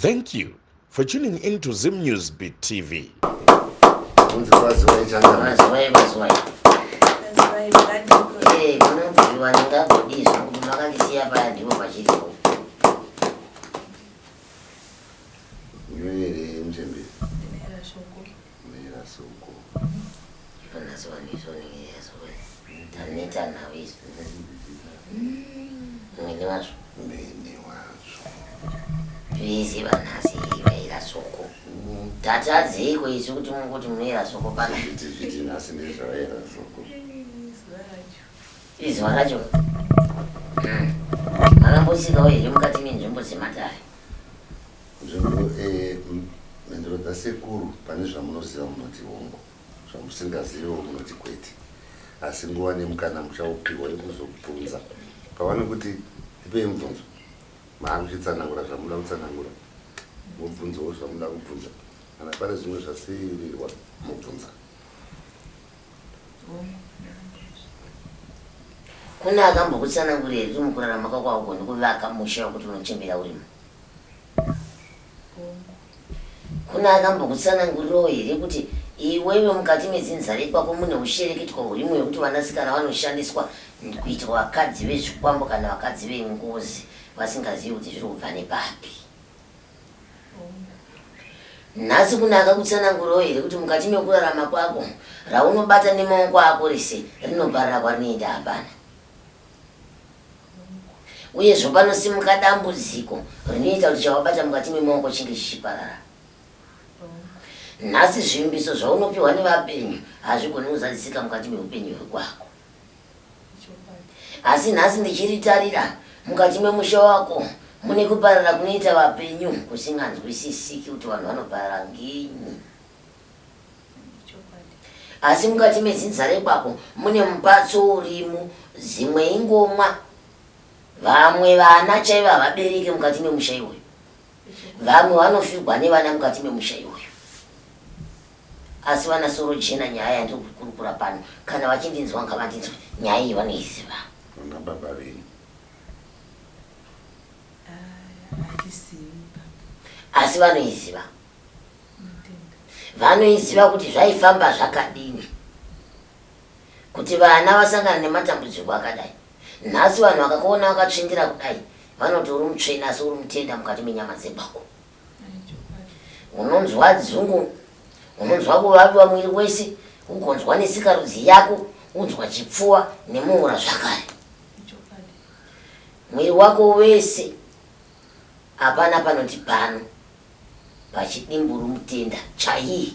Thank you for tuning in to Zim News Beat TV. Kunzi kwaziwai changamire. Kwaziwai, kwaziwai. Kwaziwai, makadiko. Eh, kunobviwa ndingagodii zvangu kuti makandisiya paya ndipo pachiripo. Munoyere muchembere. Ndinoera shoko. Munoyera soko. Ipo nhasi vanhu izvo ningirira soko. Taneta navo izvo. Mwene wazvo. Mwene wazvo. Vese vanhasi vaira soko. Tatadzeiko isu kuti munguti munoera soko pano? Zviti zviti nhasi ndezvavaira soko. Izuva racho. Izuva racho. Makambosikawo here mukati menzvimbo dzematare? Nzvimbo eh, mhinduro dzasekuru pane zvamunoziva munoti hongu, zvamusingaziviwo munoti kwete. Asi nguva nemukana muchaupihwa yekuzobvunza. Pavanokuti tipei mubvunzo, maakuchitsanangura zvamunoda kutsanangura, mobvunzawo zvamunoda kubvunza. Kana pane zvimwe zvasiirirwa mobvunza. Hongu, ndakambozvi. Kune akambokutsanangurira here kuti mukurarama kwako haugoni kuvaka musha wekuti unochembera urimo? Kune akambokutsanangurirawo here kuti iwewe mukati medzinza rekwako mune hushereketwa hurimo hwekuti vanasikana vanoshandiswa kuitwa vakadzi vezvikwambo kana vakadzi vengozi vasingazivi kuti zviri kubva nepapi? Nhasi kune akakutsanangurirawo here kuti mukati mekurarama kwako raunobata nemaoko ako rese rinoparara kwarinoenda hapana? Uyezve panosimuka dambudziko rinoita kuti chawabata mukati memaoko chinge chichiparara. Nhasi zvivimbiso zvaunopiwa nevapenyu hazvigoni kuzadzisika mukati meupenyu hwekwako. Asi nhasi ndichiritarira mukati memusha wako mune kuparara kunoita vapenyu kusinganzwisisiki kuti vanhu vanoparara ngenyi. Asi mukati medzinza rekwako mune mupatso urimo, dzimwe ingomwa. Vamwe vana chaivo havabereke mukati memusha iwoyo. Vamwe vanofirwa nevana mukati memusha iwoyo. Asi vana soro jena nyaya yandiri kukurukura pano, kana vachindinzwa ngavandinzwe, nyaya iyi vanoiziva. Vana baba venyu. Asi vanoiziva. Vanoiziva kuti zvaifamba zvakadini kuti vana vasangana nematambudziko akadai. Nhasi vanhu vakakuona wakatsvindira kudai vanoti uri mutsvene asi uri mutenda mukati menyama dzebako. Unonzwa dzungu, unonzwa kuvaviwa mwiri wese, ugonzwa nesikarudzi yako, unzwa chipfuwa nemuura zvakare. Mwiri wako wese hapana panoti pano. Pachidimburu mutenda chaiye.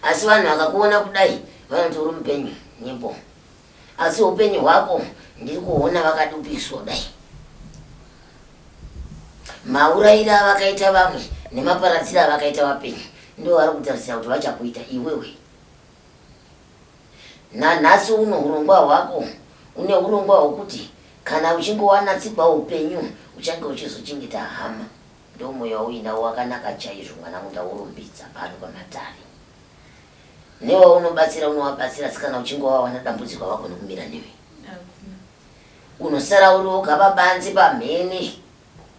Asi vanhu vakakuona kudai vanoti uri mupenyu nyepo. Asi upenyu hwako ndiri kuona vakadupiswa kudai. Maurayiro avakaita vamwe nemaparadziro avakaita vapenyu ndiwo vari kutarisira kuti vachakuita iwewe. Nanhasi uno hurongwa hwako une hurongwa hwokuti kana uchinge wanatsigwa upenyu uchange uchizochengeta hama. Ndomoyo wauinawo wakanaka chaizvo mwanangu ndaurumbidza pano pamatare. Newaunobatsira unovabatsira asi kana uchinge wawana dambudziko havagoni kumira newe. Unosara uri woga pabanze pamhene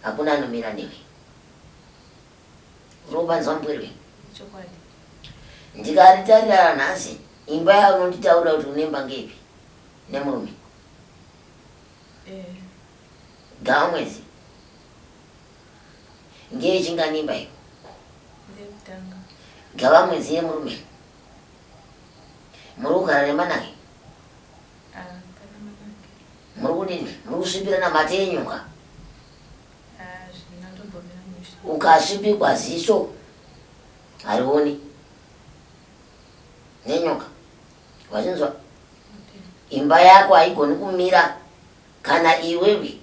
hakuna anomira newe. Uri kupanzwa mupwere? Chokwadi. Ndikaritarira nhasi imba yaunonditaurira kuti unemba ngeipi nemurume? Eh. Gava mwedzi. Ngeye chingani imba iyo? Ndeyekutanga. Gava mwedzi yemurume. Muri kugara nemanake? Ah, pana manake. Muri kudini? Muri kusvipirana mate enyoka? Ah, zvinotombomira mushe. Ukasvipigwa ziso harioni nenyoka. Wazvinzwa? Imba yako haigoni kumira Kana iwewe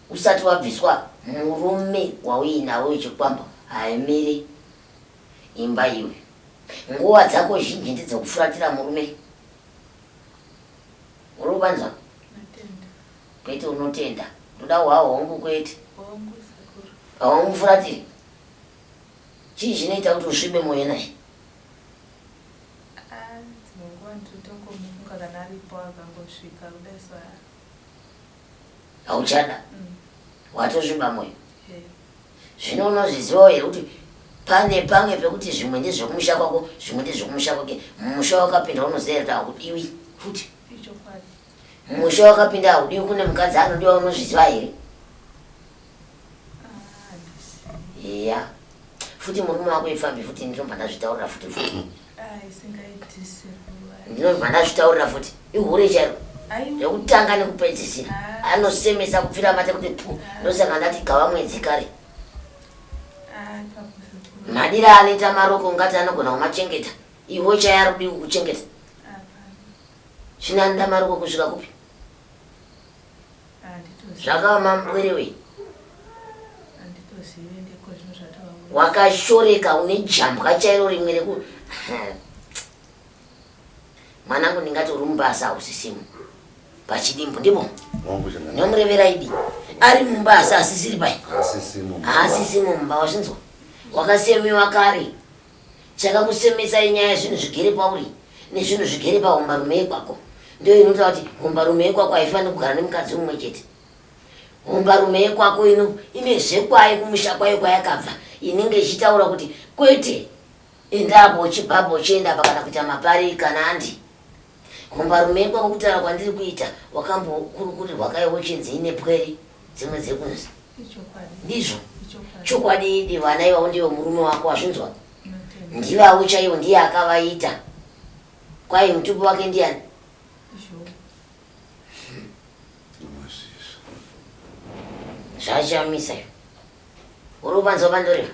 usati wabviswa murume wauinawe wechikwambo haimiri imba iwe. Nguva dzako zhinji ndedzekufuratira murume. Uri kupanzwa? Kwete unotenda. Ndoda hwa hongu kwete. Haumufuratiri. Chii chinoita kuti usvibe moyo naye? Ah, dzimwe nguva ndinotongomufunga kana aripo akangosvika kudai so hauchada mm. Watosviba moyo. Hey. Zvino unozvizivawo here kuti pane pamwe pekuti zvimwe ndezvekumusha kwako, zvimwe ndezvekumusha kwake. Mumusha wakapinda unoziva here kuti hakudiwi futi? Musha wakapinda hakudiwi, kune mukadzi anodiwa, unozviziva here? Eya. Futi murume wako ifambi futi, ndinobva ndazvitaurira futi futi. Ndinobva ndazvitaurira futi. Ihure chairo. Rekutanga nekupedzisira. Anosemesa kupfira mate kuti pu. Ndosaka ndati gava mwedzi kare. Madira anoita maroko ungati anogona kumachengeta. Iwe chaiye ari kudii kukuchengeta? Zvino anoda maroko kusvika kupi? Zvakaoma mubwere wei. Wakashoreka une jambwa chairo rimwe reku mwanangu ndingati uri mumba asi hausisimo pachidimbu ndipo nomurevera idi ari mumba asi asisiri pai haasisimo mumba wazvinzwa wakasemiwa kare Chakakusemesa inyaya yezvinhu zvigere pauri nezvinhu zvigere pahombarume yekwako. Ndiyo inotaura kuti hombarume yekwako haifaniri kugara nemukadzi mumwe chete. Hombarume yekwako ino ine zvekwayo kumusha kwayo kwayakabva inenge ichitaura kuti kwete enda apo uchibva apo uchienda apa kana kuita mapari kana andi. Hombarume yekwako kutaura kwandiri kuita wakambokurukurirwa kaiwo uchinzi ine pwere dzimwe dzekunzi. Ndizvo chokwadi idi vana ivavo ndivo murume wako wazvinzwa ndivavo chaivo ndiye akavaita kwai mutupo wake ndiyani zvachamisa uri kupanzwa pandoreva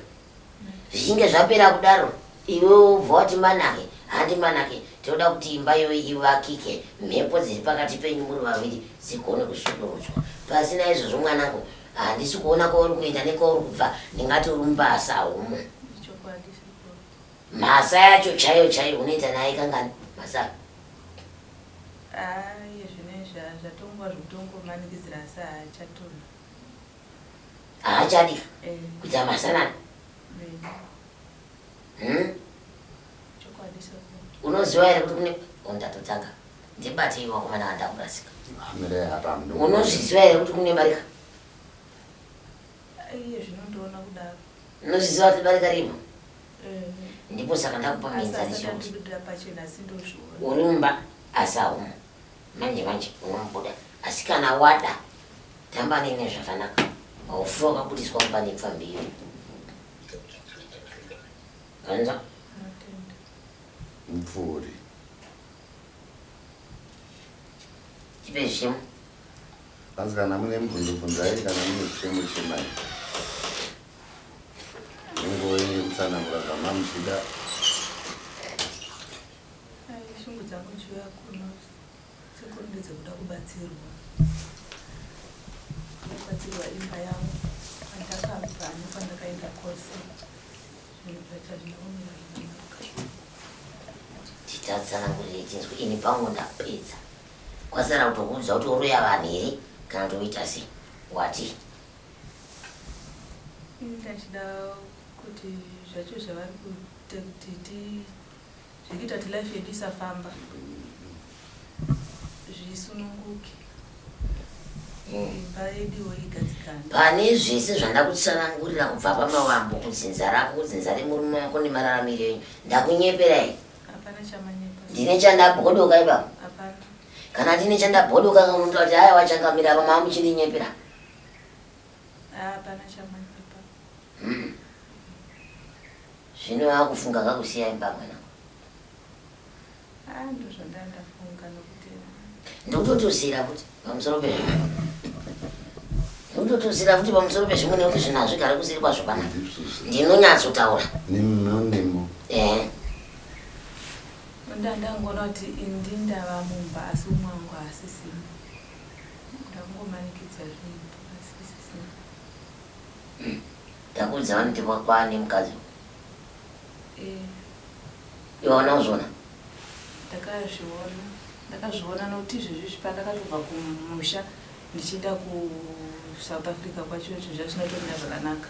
Zvichinge zvapera kudaro, iwe wobva wati manake, handi manake, tinoda kuti imba iyoyi ivakike, mhepo dziri pakati penyu muri vaviri dzigone kusudurudzwa. Pasina izvozvo mwanangu, handisi kuona kwauri kuenda nekwauri kubva, ndingati uri mumba asi haumo. Mhasa yacho chaiyo chaiyo unoita naye kangani mhasa? Ah, iye zvino izvi zvatongova zvekutongomanikidzira asi haachatona. Haachadi kuita masanani. Hmm? Unoziva here kuti kune oh, ndatotanga ndibatei wakomana vandakurasika. Unozviziva here kuti kune barika? Iye zvino ndoona kudaro. Unozviziva kuti barika rimo? Eh. Ndipo saka ndakupa muenzaniso kuti uri mumba asi haumo. Manje manje unomubuda asi kana wada Tamba neni zvakanaka haufi wakabudiswa mumba nepfambi iyo. Kanza. Mupfuuri. Tipe zvichemo. Hanzi kana mune mubvunzo bvunzai kana mune zvichemo chemai. Nenguva yenyu yekutsanangura zvamamuchida. Ai shungu dzangu chiuya kuno. Sekuru ndedzekuda kubatsirwa. Kubatsirwa imba yangu kwandakabva nekwandakaenda kwose zvinhu zvacho hazvina kumira zvakanaka. Titatsanangurire tinzwe ini pangu ndapedza. Kwasara kutokuudza kuti uroya vanhu here kana kuti woita sei? Wati? Ini ndachida kuti zvacho zvavari kuita kuti ti zvekuita kuti life yedu isafamba zvisununguke imba yeduwo igadzikane. Pane zvese zvandakutsanangurira kubva pamavambo kudzinza rako kudzinza remurume wako nemararamiro enyu ndakunyepera here? Hapana chamanyepa. Ndine chandabhodoka ipapo? Hapana. Kana ndine chandabhodoka unotaura kuti haya wachangamira apa mava muchindinyepera. Hapana chamanyepa. Hmm. Zvino wakufunga kakusiya imba mwanangu. Ah, ndozvandandafunga nokuti ndikutotosira futi pamusoro pezvo ndikutotosira futi pamusoro pezvimwe nekuti zvinhu hazvigari kusiri kwazvo panapa ndinonyatsotaura nemo nemo ehe ndandangoona kuti indi ndava mumba asi umwe wangu haasisimo ndakungomanikidza zvinhu asi isisimo Ndakuudza wani kuti kwaane mukadzi uyu. Eh. Iwe hauna kuzviona? Ndakazviona. Ndakazviona nokuti izvezvi izvi pandakatobva kumusha ndichienda kuSouth Africa kwacho zvinhu zvazvina kutomira zvakanaka.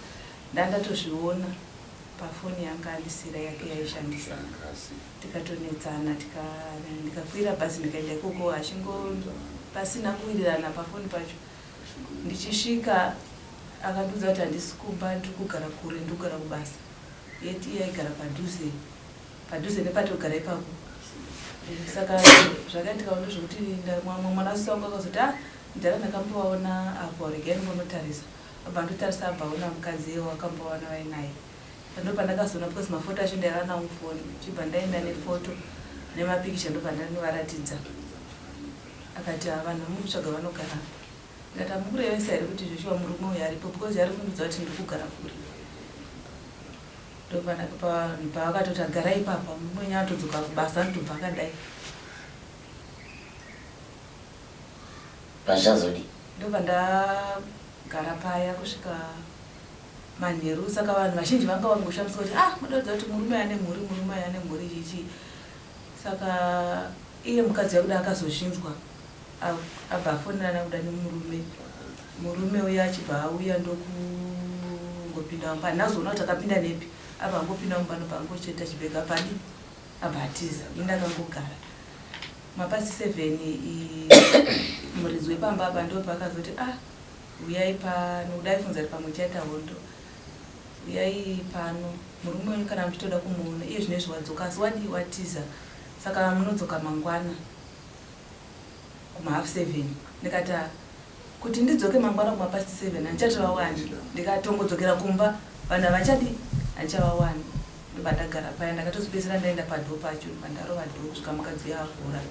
Ndandatozviona pafoni yanga andisiira yake yaishandisa. Tikatonetsana tika ndikakwira bhazi ndikaenda ikoko achingo pasina kuwirirana pafoni pacho. Ndichisvika Akandiudza kuti handisi kumba ndiri kugara kure ndiri kugara kubasa. Yet iye aigara padhuze padhuze nepatogara ipapo. Eh, saka zvakaitika ndezvekuti mwana sisi wangu akazoti ah mudhara ndakambovaona apo regai ndimbonotarisa. Abva ndotarisa abva aona mukadzi iye wakambovaona vainaye. Ndopandakazoona because mafoto acho ndaiva nawo mufoni chibva ndaenda nefoto nemapikicha ndobva ndanovaratidza. Akati ah vanhu vamuri kutsvaga vanogara apa. Ndikati hamukurevesa here kuti zveshuwa murume uyu aripo because ari kundiudza kuti ndiri kugara kure. Ndopavakatoti agara ipapa murume wenyu anotodzoka kubasa anotobva akadai. Pazvazodii? Ndobva ndagara paya kusvika manheru saka vanhu vazhinji vanga vangoshamiswa kuti ah moda kuudza kuti murume ane mhuri murume ane mhuri chichii saka iye mukadzi yakuda akazozvinzwa abva afonerana kuda nemurume murume uya achibva auya ndokungopinda mumba handina kuzoona kuti akapinda nepi abva angopinda mumba ndobva angocheta chibhega padi abva atiza ini ndakangogara mapasi seven muridzi wepamba apa ndopaakazoti ah huyai pano kuda aifunza kuti pamwe chaita hondo huyai pano murume wenyu kana muchitoda kumuona iye zvino izvi wadzoka asi wadii watiza saka munodzoka mangwana kumahalf seven ndikati ah, kuti ndidzoke mangwana kumapast seven handichatovawani ndikatongodzokera kumba vanhu havachadi handichavawani ndobva ndagara paya ndakatozopedzisira ndaenda padhoo pacho ndobva ndarova dhoo kusvika mukadzi uya avhura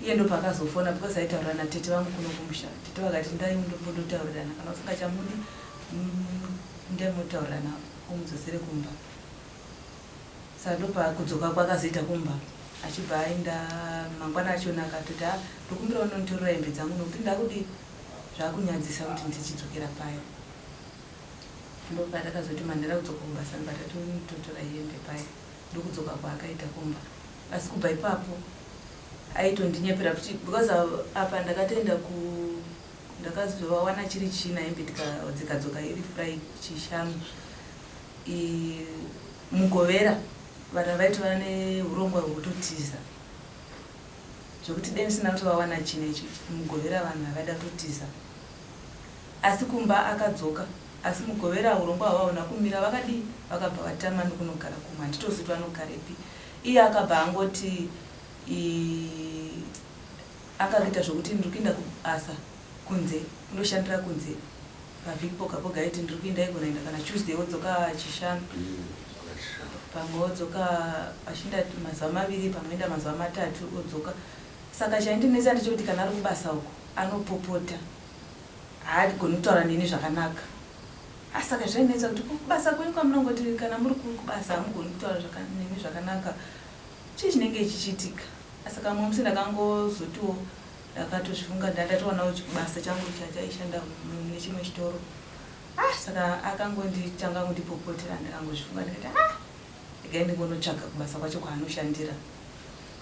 iye ndopaakazofona because aitaurira natete vangu kuno kumusha tete vakati ndai mundombondotaurirana kana usingachamudi ndai motaurirana umudzosere kumba Saka ndopakudzoka kwakazoita kumba achibva aenda mangwana achona akatoti ha ndokumbira unonditorera hembe dzangu nokuti ndakudii zvakunyadzisa kuti ndichidzokera paya ndopatakazoti mandira kudzoka kubasa ndobva tatotora hembe paya ndokudzoka kwaakaita kumba asi kubva ipapo aitondinyepera futi because apa ndakatoenda ku ndakazovawana chiri china hembe dzikadzoka iri fry chishanu Mugovera vanhu vaitova nehurongwa hwekutotiza zvekuti dai ndisina kutovawana chine ichi Mugovera vanhu havaida kutotiza asi kumba akadzoka asi Mugovera hurongwa hwavaona kumira vakadii vakabva vatama nekunogara kumwe handitozivi kuti vanogarepi iye akabva angoti anga akuita zvekuti ndiri kuinda kubasa kunze kundoshandira kunze Pavhiki poga poga aiti ndiri kuinda aigona kuenda kana Tuesday odzoka Chishanu. Pamwe odzoka achiinda mazuva maviri pamwe oenda mazuva matatu odzoka. Saka chaindinetsa ndechekuti kana ari kubasa uko anopopota. Haagoni kutaura neni zvakanaka. Ah, saka zvainetsa kuti kubasa kwenyu kwamunongoti kana muri kubasa hamugoni kutaura neni zvakanaka. Chii chinenge chichiitika? Saka mumwe musi ndakangozotiwo Ndakatozvifunga ndatowanawo chibasa changu chachaishanda mune chimwe chitoro. Ah, saka akangonditanga kundipopotera ndikangozvifunga ndikati ah, regai ndingonotsvaga kubasa kwacho kwaanoshandira.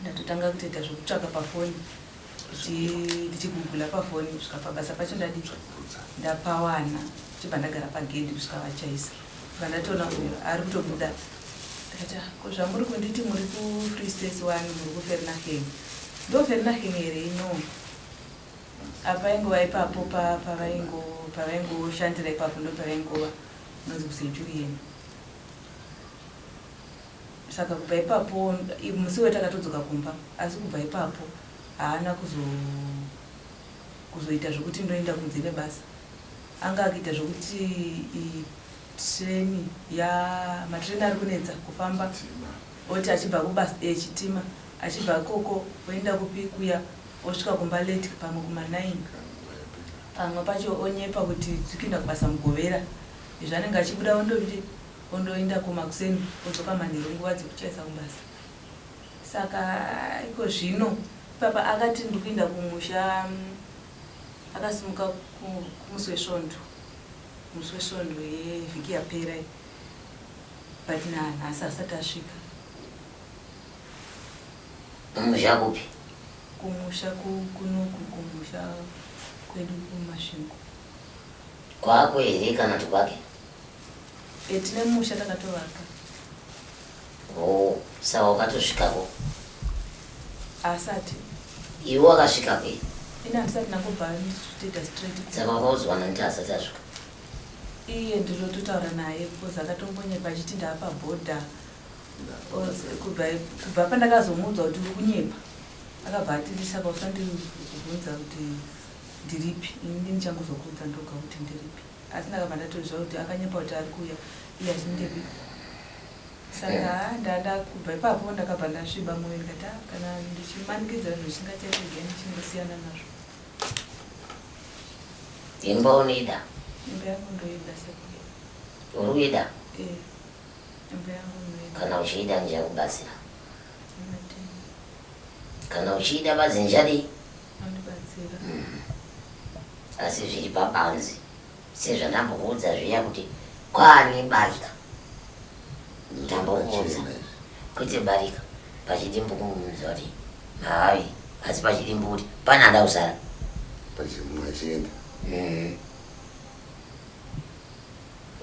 Ndatotanga kutoita zvekutsvaga pafoni ndichigugula pafoni kusvika pabasa pacho ndadi ndapawana chibva ndagara pagedhi kusvika vachaisa bva ndatoona uyo ari kutobuda ndikati ah, ko zvamuri kunditi muri kufree state wani muri kufernaheng Ndo Vereeniging here ino? Apa ingova ipapo pavaingo pavaingoshandira ipapo ndo pavaingova unonzi kuCenturion. Saka kubva ipapo musi uyo takatodzoka kumba asi kubva ipapo haana kuzo kuzoita zvekuti ndoenda kunze nebasa. Anga akuita zvekuti train ya matrain ari kunetsa kufamba oti achibva kubasa eh, chitima Achibva ikoko oenda kupi kuya osvika kumba late pamwe kuma 9 pamwe pacho onyepa kuti tikuenda kubasa mugovera izvo anenge achibuda ondoti ondoenda kumakuseni odzoka manheru nguva dzekuchaisa kubasa saka iko zvino ipapa akati ndikuenda kumusha akasimuka kumusi wesvondo musi wesvondo yevhiki yapera but nanhasi asati asvika Kumusha kupi? Kumusha kunoku kumusha kwedu kuMasvingo. Kwako here kana kuti kwake? E, tine musha takatovaka. Oh, saka wakatosvikako? Asati. Iwe wakasvikako here? Ini handisati ndangobva ndichitoita straight. Saka wakaudzwa nani kuti asati asvika? Iye ndinototaura naye because akatombonyepa achiti ndaapabhodha. Kubva pandakazomuudza kuti uri kunyepa akabva atiti saka usandibvunza kuti ndiripi ini ndini ndichangozokuudza ndoga kuti ndiripi asi ndakabva ndatoziva kuti akanyepa kuti ari kuuya iye achindepi saka ndada kubva ipapo ndakabva ndasviba mwoyo ndikati ah, kana ndichimanikidzira zvinhu zvisingachaiti regai ndichingosiyana nazvo. Imba unoida? Imba yangu ndoida sekuru. Uri kuida? Eh. Imba yangu ndoida. Kana uchiida ndichakubatsira. Kana uchiida badzi ndichadii? Undibatsira. Asi zviri pabanzi sezvandambokuudza zviya kuti kwaane barika. Ndambokuudza kwete barika pachidimbu kumuudza kuti mavaviri asi pachidimbu kuti pane ada kusara. Pachimwe achienda.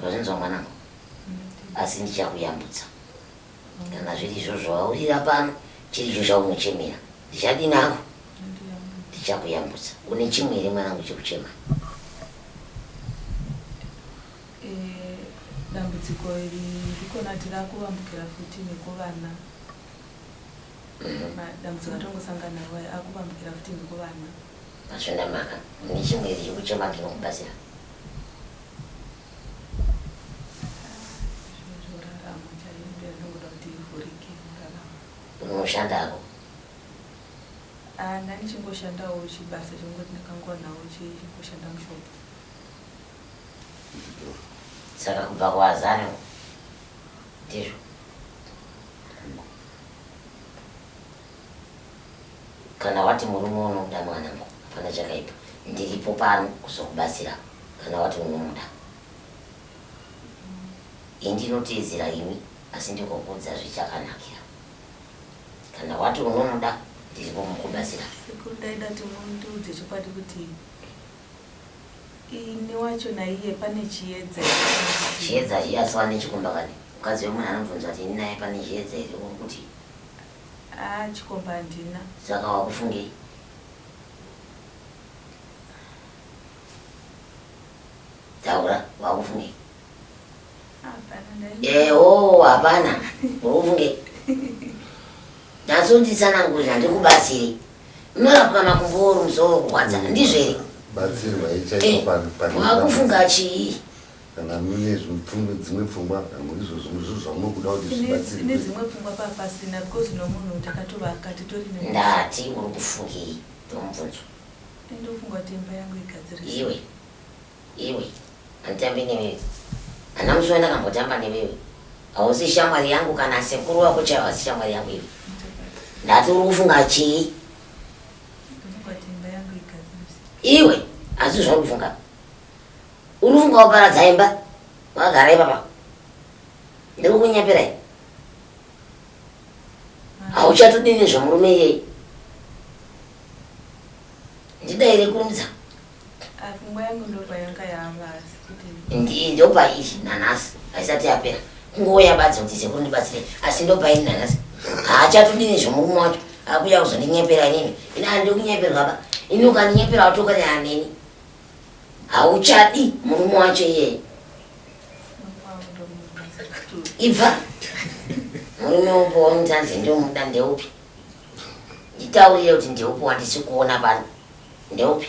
Wazvinzwa mwanangu? Asi ndichakuyambutsa. Kana zviri izvo zvawaurira pano, chiri icho chaunochemera, ndichadini hangu? Ndichakuyambutsa. Une chimwe here mwanangu chekuchema? Eh, dambudziko iri ndikona kuti rakuvambukira futi nekuvana. Dambudziko atongosangana naro aya akuvambukira futi nekuvana. Masvinda maka, une chimwe here chekuchema ndinokubatsira? Unoshandako? Ah, ndandichingoshandawo chibasa chongoti ndakangowanawo chingoshanda mushop. Saka kubva kuwazana ndizvo? Kana wati murume unomuda mwanangu, hapana chakaipa. Ndiripo pano kuzokubatsira kana wati unomuda. Ini ndinoteedzera imi asi ndikokuudza zvichakanakira. Kana wati unomuda ndiripo mukubatsira. Sekuru ndaida kuti mundiudze chokwadi kuti ini wacho naiye pane chiedza here? Chiedza chiya asi wane chikomba kani? Mukadzi wemunhu anobvunza kuti ini naye pane chiedza here uri kuti Ah, chikomba handina. Saka wakufungei? Taura, wakufungei? Hapana, ndai. Eh, oh, hapana. Uri kufungei? Nyatsonditsanangurira ndikubatsire. Unorapwa makumbo uri musoro kurwadza. Ndizvo here? Batsirwa Eh, ichaiko pano pano. wakufunga chii? Kana mune zvimwe dzimwe pfungwa kana izvo zvimwe zvinhu zvamuri kuda kuti Ine zvibatsirwe. dzimwe pfungwa papasina because nomunhu takatovaka titori ne Ndati uri kufungei? Ndomubvunzo. Ndofunga kuti imba yangu igadziriswe. Iwe, iwe, handitambi newewe. Hana musi wandakambotamba newewe. Hausi shamwari yangu kana sekuru wako chaivo hasi shamwari yangu iwe. Ndati uri kufunga chii? Ndofunga kuti imba yangu igadziriswe. Iwe, asi zvauri kufunga. Uri kufunga kuparadza imba wakagara ipapa. Ndiri kukunyeperai. Hauchatodi nezvemurume iyeye. Ndidaire kurumidza. Ah, pfungwa yangu ndopayanga yava asi kuti Ndi ndopairi nanhasi haisati yapera. Kungouya badzi kuti sekuru ndibatsire asi ndopairi nanhasi. Haachatodi nezvemurume wacho. Akuuya kuzondinyepera inini. Ini handidi kunyeperwa ba. Ini ukandinyepera watokanyana neni. Hauchadi murume wacho iyeye. Ibva. Murume upo waunoti hanzi ndomuda ndeupi? Nditaurire kuti ndeupi wandisi kuona pano. Ndeupi?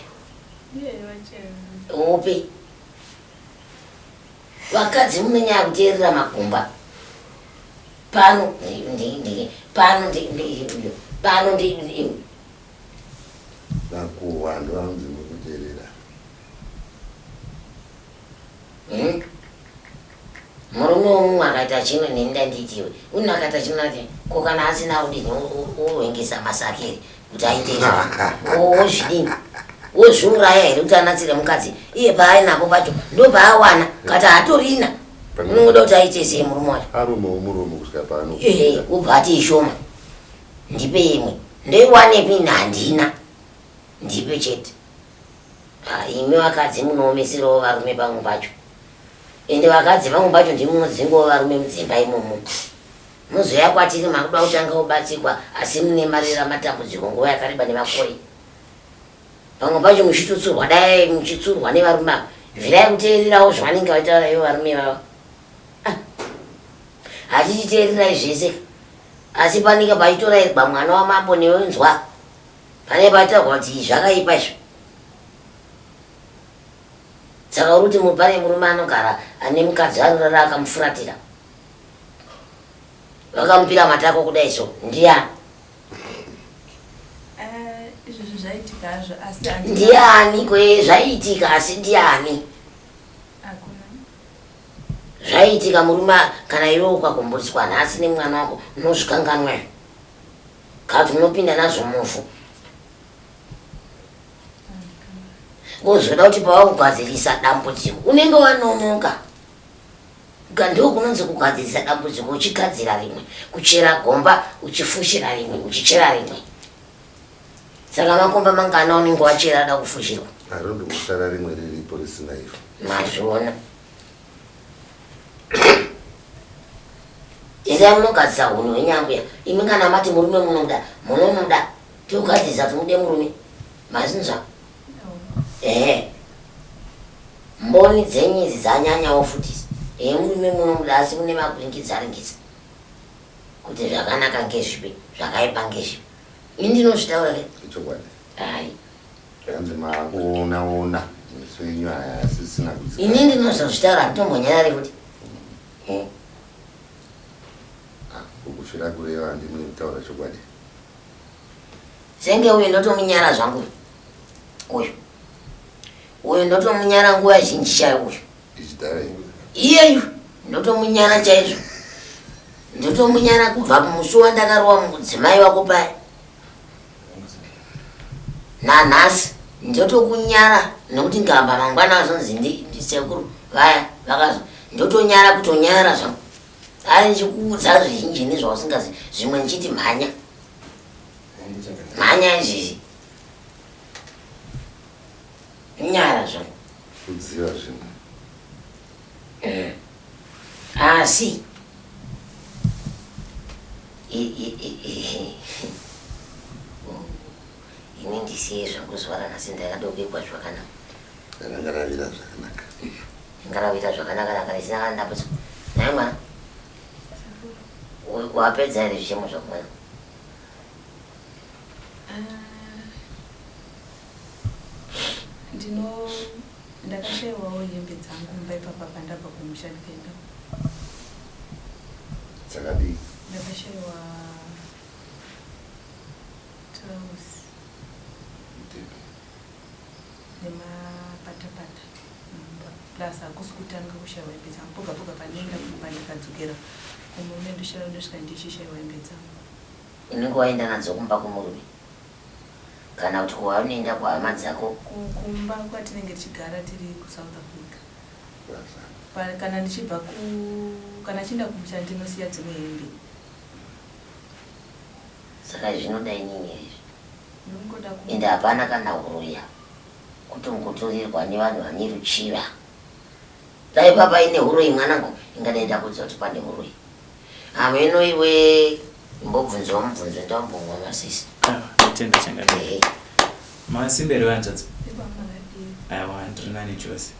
Upi? Vakadzi munonyanya kuteerera magumba. Pano ndi ndi pano ndi ndi pano ndi ndi Makuhwa ndoanonzi murikuteerera. Hmm? Murume womumwe akaita chimwe neni ndanditi iwe uno akaita chimwe ati ko kana asina kudini wohwengesa masaki here kuti aite izvozvo wozvidini wozviuraya here kuti anatsire mukadzi iye paainapo pacho ndopaawana kati hatorina unongoda kuti aite sei murume wacho Arume womuromo kusvika pano. Ehe, wobva ati ishoma ndipe imwe ndoiwanepi ini handina ndipe chete Ah, imi vakadzi munoomeserawo varume pamwe pacho ende vakadzi pamwe pacho ndimi munodzingawo varume mudzimba imomo muzouya kwatiri makuda kutanga kubatsikwa asi mune marira matambudziko nguva yakareba nemakore pamwe pacho muchitotsurwa dai muchitsurwa nevarume ava Bvirai kuteererawo zvavanenge vachitaura ivo varume ivava. Ah. Hatichiteererai zvese. Asi panenge pachitorairwa mwana wamambo newenzwa. Pane pachitaurwa kuti zvakaipa izvo. Saka uri kuti pane murume anogara ane mukadzi anorara akamufuratira. Vakamupira matako kudai so. Ndiani? Eh, izvozvo zvaitika hazvo asi handina- Ndiani kwe zvaiitika asi ndiani? Hakuna. Zvaiitika murume kana iwe ukakumburiswa nhasi nemwana wako unozvikanganwa here? Kana kuti unopinda nazvo muvhu. Wozoda kuti pawakugadzirisa dambudziko unenge wanonoka. Ndokunonzi kugadzirisa dambudziko uchigadzira rimwe, kuchera gomba uchifushira rimwe, uchichera rimwe. Saka makomba mangana unenge wachera ada kufushirwa? Harondo kusara rimwe riripo risina ivhu. Mazviona. Endai munogadzisa hunhu hwenyambuya. Imi kana mati murume munoda, munomuda. Togadzirisa kuti mude murume. Mazinzwa? Ehe. Mboni dzenyu idzi dzanyanyawo futi. Ehe murume munomuda asi mune makuringidza ringidza. Kuti zvakanaka ngezvipi, zvakaipa ngezvipi. Ini ndinozvitaura ke. Ichokwadi. Hai. Zvakanzi maakuona ona meso enyu aya asisina kudzika. Ini ndinozozvitaura handitombonyarari futi. Ah, kukufira kureva handimune kutaura chokwadi. Senge uyu ndotomunyara zvangu uyu. Uyu ndotomunyara nguva zhinji chaiyo uyu. Ichidhara iyi. Iyeyu ndotomunyara chaizvo. Ndotomunyara kubva musi wandakarova mudzimai wako paya. Nanhasi ndotokunyara nekuti ngamba mangwana azonzi ndisekuru vaya vakazo ndotonyara kutonyara zvangu. Ari ndichikuudza zvizhinji nezvausingazi zvimwe ndichiti mhanya. Mhanya izvizvi. Nyara zvangu. Kudziva zvimwe. Asi ini ndisiye zvangu zuva ranhasi ndakadokekwa zvakanaka. Ranga ravira zvakanaka. Ngaravira zvakanaka naka risina kana dambudziko. Nhai mwana, wapedza here zvichemo zvako mwana? Ndino ndakashaiwawo hembe dzangu mumba ipapa pandabva kumusha ndikaenda. Dzakadii? Ndakashaiwa trouse Mudhebhe. nemapatapata mumba. Plus hakusi kutanga kushaiwa hembe dzangu. Poga poga pandinoenda kumba ndikadzokera kumurume ndosvika ndichishayiwa hembe dzangu. Unenge waenda nadzo kumba kumurume kana kuti kwaunoenda kuhama dzako? Kumba kwatinenge tichigara tiri kuSouth Africa. Basa. Kana ndichibva ku kana chienda kumusha ndinosiya dzimwe hembe. Saka zvinoda inini here izvi? Ndinongoda ku Ende hapana kana huroya kutongotorerwa nevanhu vane ruchiva. Dai papaine huroyi mwanangu ingadai ndakuudza kuti pane huroyi. Hameno iwe imbobvunzawo mubvunzo ndambomwa masisi. Tenda changamire. Ehe. Masimberi wehanzvadzi. Ipa makadii? Aiwa ndiri nani chose.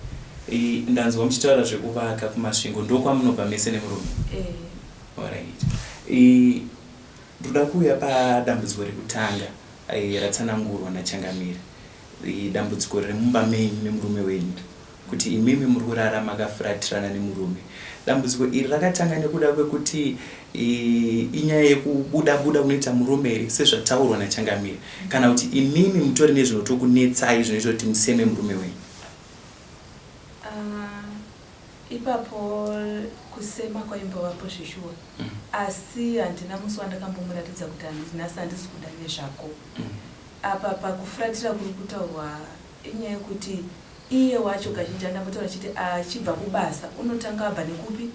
Ndanzwa muchitaura zvekuvaka kuMasvingo ndokwamunobva mese nemurume. Eh. Alright. Ndoda kuuya padambudziko rekutanga ratsanangurwa nachangamire. Dambudziko remumba menyu nemurume wenyu kuti imimi muri kurara makafuratirana nemurume. Dambudziko iri rakatanga nekuda kwekuti inyaya yekubuda buda kunoita murume here sezvataurwa nachangamire kana kuti imimi mutori nezvinotokunetsai zvinoita kuti museme murume wenyu. Ipapo kusema kwaimbovapo zveshuwa asi handina musi wandakambomuratidza kuti nhasi handisi kuda nezvako. Apa pakufuratira kuri kutaurwa inyaya yekuti iye wacho kazhinji andambotaura achiti achibva kubasa unotanga abva nekupi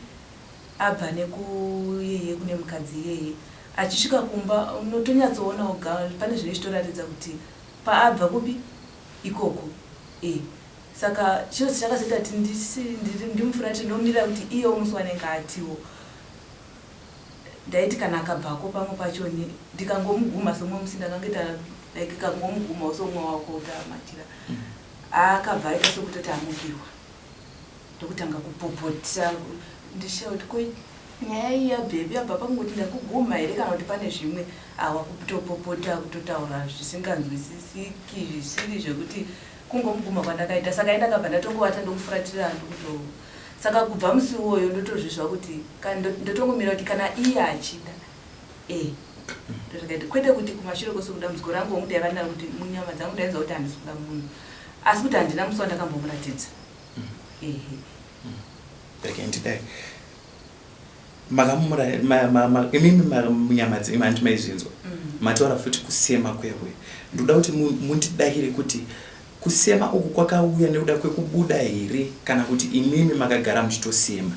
abva nekuyeye kune mukadzi iyeye achisvika kumba unotonyatsoona oga pane zvinenge zvichitoratidza kuti paabva kupi ikoko e saka chinozi chakazoita kuti ndimufuratire ndomirira kuti iyewo musi wanenge atiwo ndaiti kana akabvako pamwe pacho ndikangomuguma somwe musi ndakangoita like kangomugumawo somwe wako utamatira akabva aita sokutoti amukirwa. Ndokutanga kupopota ndishaye kuti ko nyaya iyi yabvepi yabva pakungoti ndakuguma here kana kuti pane zvimwe awa kutopopota kutotaura zvisinganzwisisiki zvisiri zvekuti kungomuguma kwandakaita saka indakabva ndatongovata ndokufuratira ndokuto saka kubva musi iwoyo ndotozvizwa kuti ndotongomira kuti kana iye achida e ndozvakaita kwete kuti kumashure kwose kudambudziko rangu hongu ndaiva ndinaro kuti munyama dzangu ndainzwa kuti handisi kuda munhu asi kuti handina musi wandakambomuratidza ehe Rega ndidai makamura imimi munyama dzenyu hanti maizvinzwa mataura futi kusema kuya kuya ndoda kuti mundidakire kuti kusema uku kwakauya nekuda kwekubuda here kana kuti imimi makagara muchitosema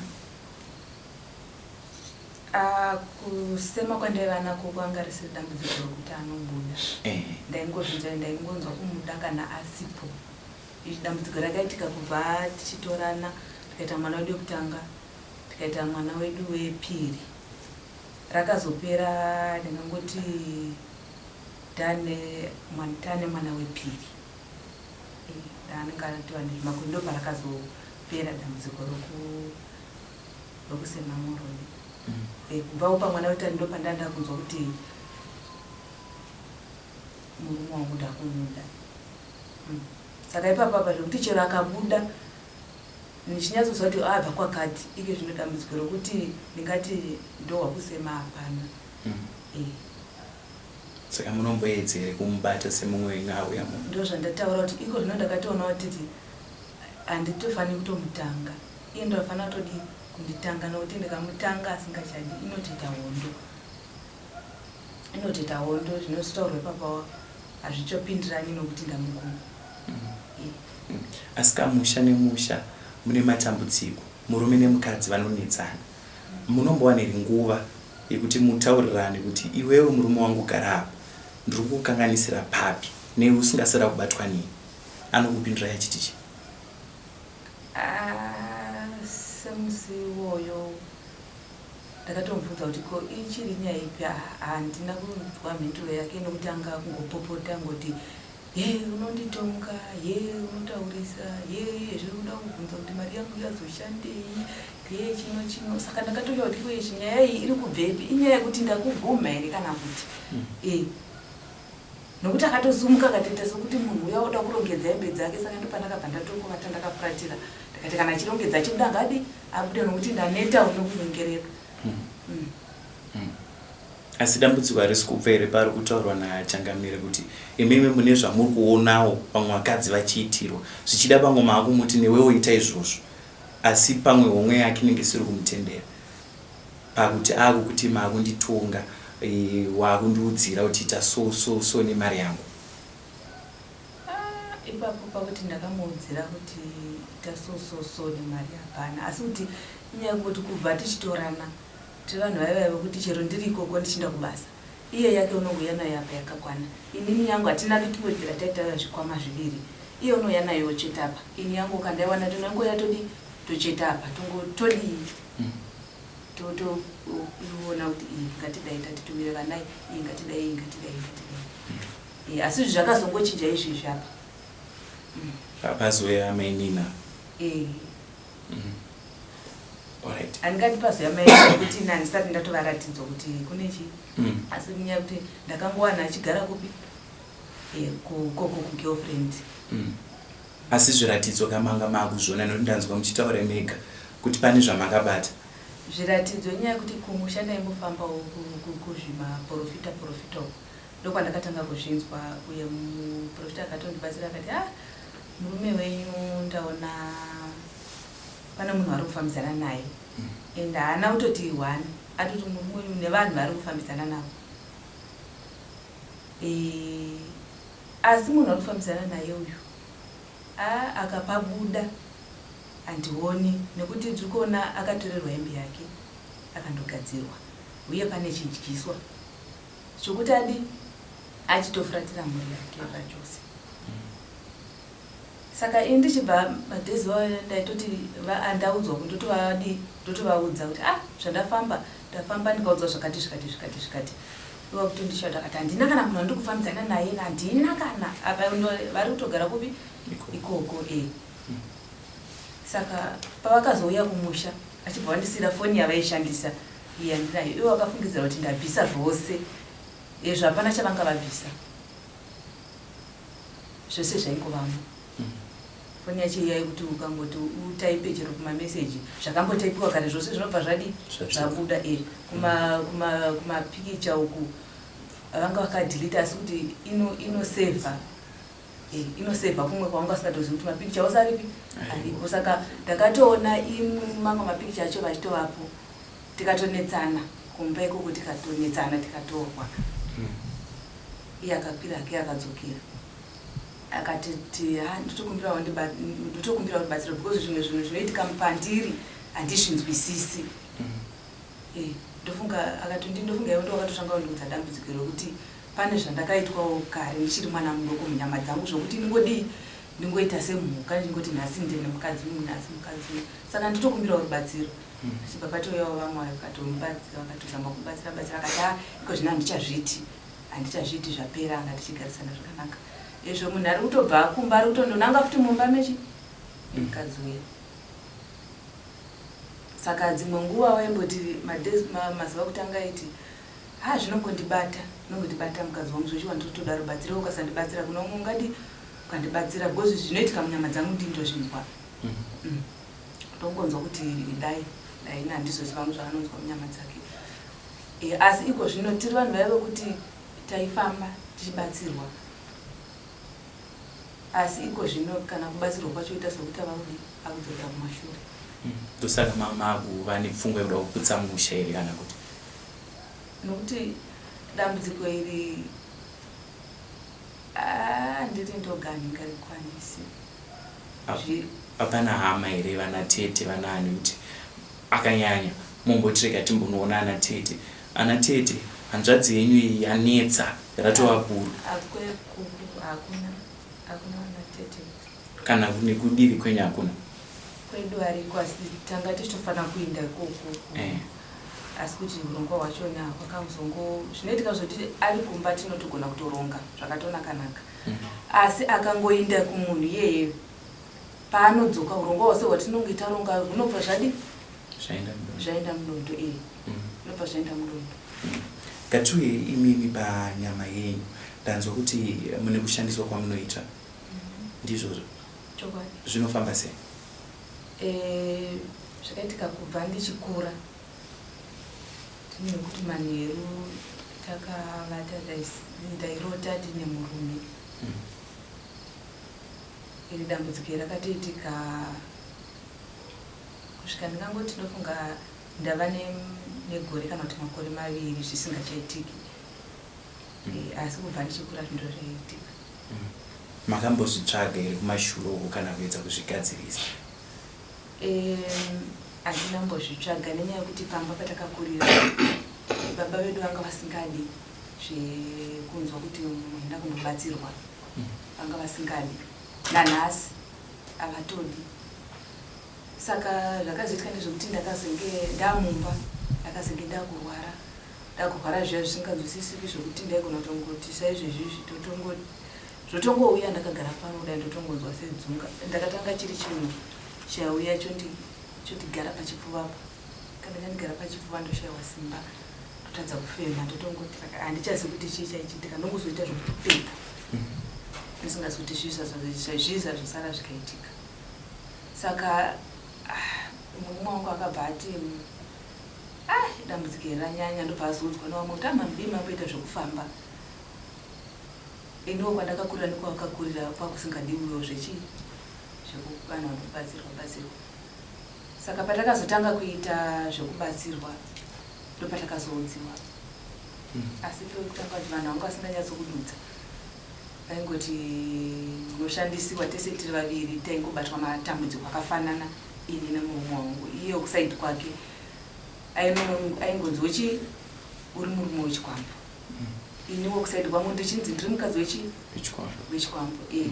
Ah, kusema kwandaiva nako kwanga risiri dambudziko rokuti anobuda ndaingozvinzwa ndaingonzwa kumuda kana asipo Dambudziko rakaitika kubva tichitorana tikaita mwana wedu wekutanga tikaita mwana wedu wepiri rakazopera ndingangoti tane tane mwana wepiri ndaanenge anatova nezvimakore ndoparakazopera dambudziko rokusema murume mm. Kubvawo pamwana wetatu ndopandanda kunzwa kuti murume wangu ndakumuda mm. Saka ipapo apa zvekuti chero akabuda ndichinyatsoziva kuti abva kwakati ike zvino dambudziko rokuti ndingati ndohwa kusema hapana mm. E. Saka munomboedza here kumubata semumwe wenyu auya muno? Ndozvandataura kuti iko zvino ndakatoona kuti handitofaniri kutomutanga iye ndofanira kutodii kunditanga nokuti ndikamutanga asingachadi inotoita hondo inotoita hondo zvinozotaurwa ipapa hazvichopindirani nokuti ndamukuru mm. mm. Asi kamusha nemusha mune matambudziko murume nemukadzi vanonetsana munombowana here nguva yekuti mutaurirane kuti iwewe murume wangu gara apa ndiri kukukanganisira papi nei usingasira kubatwa nei anokupindurai achiti chii ah, semusi iwoyo Ndakatomubvunza kuti ko ichiri nyaya ipi handina kunzwa mhinduro yake nokuti anga akungopopota angoti ye unonditonga ye unotaurisa ye zviri kuda kubvunza kuti mari yangu yazoshandei ye chino chino saka ndakatosha kuti ko izvi nyaya iyi iri kubvepi inyaya yekuti ndakugumha here kana kuti mm. e nokuti akatosumuka akatoita sokuti munhu uya oda kurongedza hembe dzake saka ndopandakabva ndatongovata ndakafuratira ndikati kana achirongedza achibuda ngadi abude nokuti ndaneta unokunyengerera mm. mm. mm. Asi dambudziko harisi kubva here pari kutaurwa nachangamire kuti imimi mune zvamuri kuonawo vamwe vakadzi vachiitirwa zvichida pamwe maakumuti newewo ita izvozvo asi pamwe homwe yake inenge isiri kumutendera pakuti akukuti makunditonga e, wakundiudzira kuti ita so so so nemari yangu Ah, ipapo pakuti ndakamuudzira kuti ita so so so nemari hapana asi kuti inyaya yekungoti kubva tichitorana tiri vanhu vaiva vekuti chero ndiri ikoko ndichienda kubasa iye yake unongouya nayo apa yakakwana inini yangu hatina kutombobvira taita zvikwama zviviri iye unouya nayo ocheta apa ini yangu kandaiwana tonangouya todi tocheta apa todii mm. totoona kuti iyi ngatidai tatitumire vanai iyi ngatidai iyi ngatidai ngatidai mm. Asi izvi zvakazongochinja izvezvi apa. Mm. Pazouya mainina. Eh. Mm. Alright. Handingati pazouya mainina nekuti ini handisati ndatovaratidzwa kuti kune chii. Mm. Asi nyaya yekuti ndakangowana achigara kupi? Eh, kukoko kugirlfriend. Mm. Asi zviratidzo kamanga makuzviona nekuti ndanzwa muchitaura mega kuti pane zvamakabata. Zviratidzo inyaya yekuti kumusha ndaimbofambawo kuzvimaporofita porofita uko. Ndokwandakatanga kuzvinzwa uye muprofita akatondibatsira akati ah murume wenyu ndaona pane munhu ari kufambidzana naye mm. and haana kutoti one atoti murume wenyu nevanhu vari kufambidzana navo e, asi munhu ari kufambidzana naye uyu a akapabuda handioni nekuti ndiri kuona akatorerwa hembe yake akandogadzirwa uye pane chidyiswa Zvekuti adi achitofuratira mhuri yake zvachose. Saka ini ndichibva madays iwayo ndaitoti ndaudzwa kuti ndotovadi ndotovaudza kuti ah zvandafamba ndafamba ndikaudzwa zvakati zvikati zvikati zvikati iva kutondishauta akati handina kana munhu wandiri kufambidzana naye handina kana apa vari kutogara kupi ikoko e mm. Saka pavakazouya kumusha achibva vandisiira foni yavaishandisa iyi yandinayo, ivo vakafungidzira kuti ndabvisa zvose izvo, hapana chavanga vabvisa, zvose zvaingovamo. Foni yacho iya yekuti ukangoti utaipe chero kumameseji, zvakambotaipiwa kare zvose zvinobva zvadi zvabuda. Kumapikicha uku vanga vakadhilita, asi kuti inosevha inosevha kumwe kwavanga vasingatozivi kuti mapikicha ose aripi aripo. Saka ndakatoona mamwe mapikicha acho vachitovapo, tikatonetsana kumba ikoko, tikatonetsana, tikatorwa. Iye akakwira hake akadzokera, akatiti, "Ha, ndotokumbirawo rubatsiro because zvimwe zvinhu zvinoitika pandiri handizvinzwisisi." Ndofunga akati, ndofunga iwe ndo wakatotanga kundiudza dambudziko rokuti pane zvandakaitwawo kare ndichiri mwana mudoko munyama dzangu, zvokuti ndingodii, ndingoita semhuka, ndingoti nhasi ndine mukadzi uyu, nhasi mukadzi uyu. Saka nditokumbirawo rubatsiro. Achibva patouyawo vamwe vakatomubatsira, vakatozama kubatsira batsira. Akati, "A, iko zvino handichazviiti, handichazviiti, zvapera, anga tichigarisana zvakanaka." Izvo munhu ari kutobva kumba, ari kutondonanga futi mumba mechi mukadzi uya. Saka dzimwe nguva waimboti mazuva kutanga aiti, "Ha, zvinongondibata, zvinongondibata mukadzi wangu zvochiwa, ndinotoda rubatsiro. Ukasandibatsira kuno umwe ungadi ukandibatsira because zvinoitika munyama dzangu ndindozvinzwa." Ndongonzwa kuti dai dai handizoziva vangu zvaanonzwa munyama dzake. Asi iko zvino tiri vanhu vaive kuti taifamba tichibatsirwa, asi iko zvino kana kubatsirwa kwacho ita sokuti ava kudi akudzokera kumashure. Ndosaka makuva nepfungwa yekuda kuputsa musha here, kana kuti? Nokuti dambudziko iri handiri ndoga, handingarikwanisi. Hapana hama here, vana tete, vanaani, kuti akanyanya mombotirega timbonoona ana tete, ana tete, hanzvadzi yenyu iyi yanetsa, ratova bhuru? Hakuna, hakuna vana tete. Kana nekudivi kwenyu hakuna? Kwedu ariko, asi tanga tichitofanira kuenda ikoko. Asi kuti urongwa hwachona hwakazongo, zvinoitika zvoti ari kumba tinotogona kutoronga zvakatonakanaka, asi akangoinda kumunhu iyeye, paanodzoka urongwa hwose hwatinonge taronga hunobva zvadi zvaenda mudondo. Zvaenda mudondo, e, zvinobva zvaenda mudondo. Ngatiuye imimi panyama yenyu. Ndanzwa kuti mune kushandiswa kwamunoita, ndizvozvo? Chokwadi. Zvinofamba sei? Zvakaitika kubva ndichikura, nekuti manheru takavata, ndairota ndine murume. Iri dambudziko iri rakatoitika kusvika ndingangoti ndofunga ndava negore kana kuti makore 2 zvisingachaitiki. Asi kubva ndichikura zvinhu zvaiitika. Makambozvitsvaga here kumashure uko kana kuedza kuzvigadzirisa? Handina mbozvitsvaga nenyaya yekuti pamba patakakurira baba vedu vanga vasingadi zvekunzwa kuti muenda kundobatsirwa. Vanga vasingadi, nanhasi havatodi. Saka zvakazoitika ndezvekuti ndakazenge ndamumba, ndakazenge ndakurwara, ndakurwara zviya zvisinganzwisisiki, zvokuti ndaigona kutongoti saizvezvizvi zvotongouya ndakagara pano kudai, ndotongonzwa sedzunga. Ndakatanga chiri chinhu chauya chondigara pachipfuva pa, kana chandigara pachipfuva ndoshayiwa simba, ndotadza kufema, ndotongoti handichazivi kuti chii chaichiitika, ndongozoita zvokuti pepa, ndisingazi kuti zvii zvazosara zvikaitika. Saka murume wangu akabva ati, "Ah, dambudziko iri ranyanya." Ndobva azoudzwa nevamwe kuti amamudii mamboita zvekufamba. Iniwo kwandakakurira nekwavakakurira kwakusingadiwiwo zvechii, zvekuvanhu vanobatsirwa batsirwa. Saka patakazotanga kuita zvekubatsirwa ndopatakazoudziwa. Asi pekutanga kuti vanhu vanga vasinganyatsokududza, vaingoti unoshandisiwa. Tese tiri vaviri taingobatwa matambudziko akafanana, ini nemurume wangu. Iye kusaidi kwake aingonzi wechi uri murume wechikwambo, iniwo kusaidi kwangu ndichinzi ndiri mukadzi wechi Wechikwambo. Wechikwambo, e.